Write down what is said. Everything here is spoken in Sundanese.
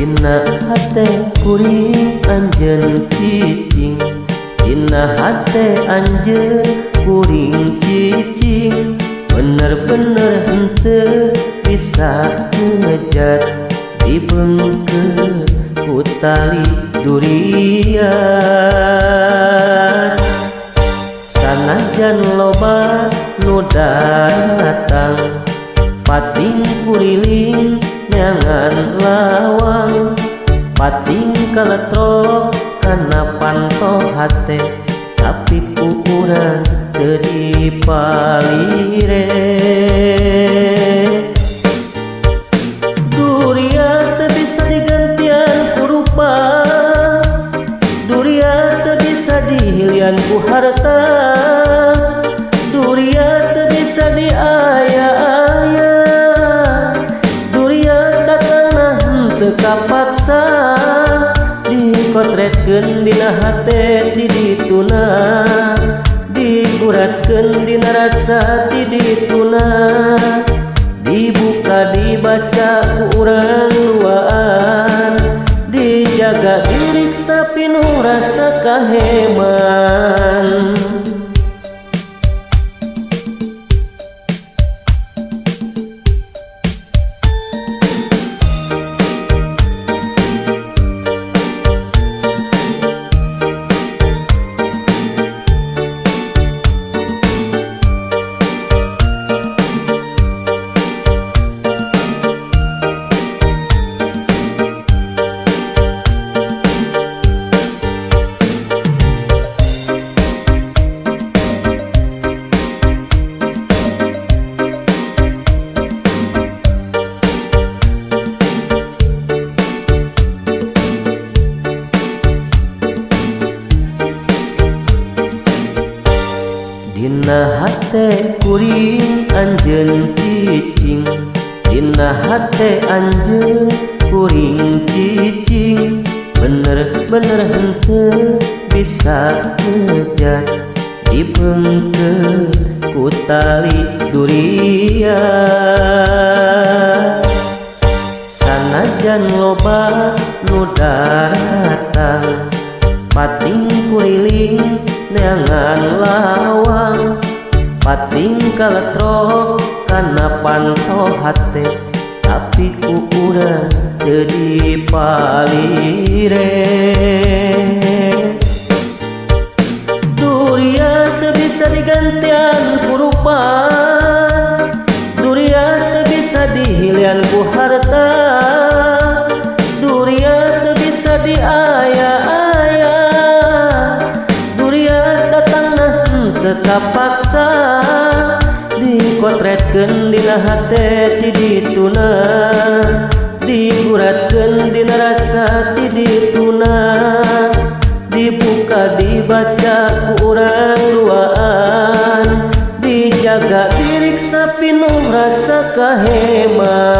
Dina hate kuring anjeun cicing, dina hate anjeun kuring cicing. Bener-bener henteu bisa ngejat, dibengket ku tali duriat. Sanajan loba nu datang, pating kuriling nyangan lawang, pating kaletrok kana panto hate, tapi ku urang teu dipalire. Duriat teu bisa digantian ku rupa, duriat teu bisa dihilian ku harta, duriat teu bisa diaya-aya, duriat datangna henteu kapaksa, dikotretkeun dina hate ti dituna, diguratkeun dina rasa ti dituna, dibuka dibaca ku urang luaan, dijaga diriksa pinuh rasa kaheman. Dina hate kuring anjeun cicing, dina hate anjeun kuring cicing. Bener-bener henteu bisa ngejat, dibengket ku tali duriat. Sanajan loba nu daratang, pating kuriling neangan lawang, pating kaletrok kana panto hate, tapi ku urang teu dipalire. Duriat teu bisa digantian ku rupa, duriat teu bisa dihilian ku harta, duriat teu bisa diaya-aya, duriat datangna henteu kapaksa, dikotretkeun dina hate ti dituna, diguratkeun dina rasa ti dituna, dibuka dibaca ku urang duaan, dijaga diriksa pinuh rasa kaheman.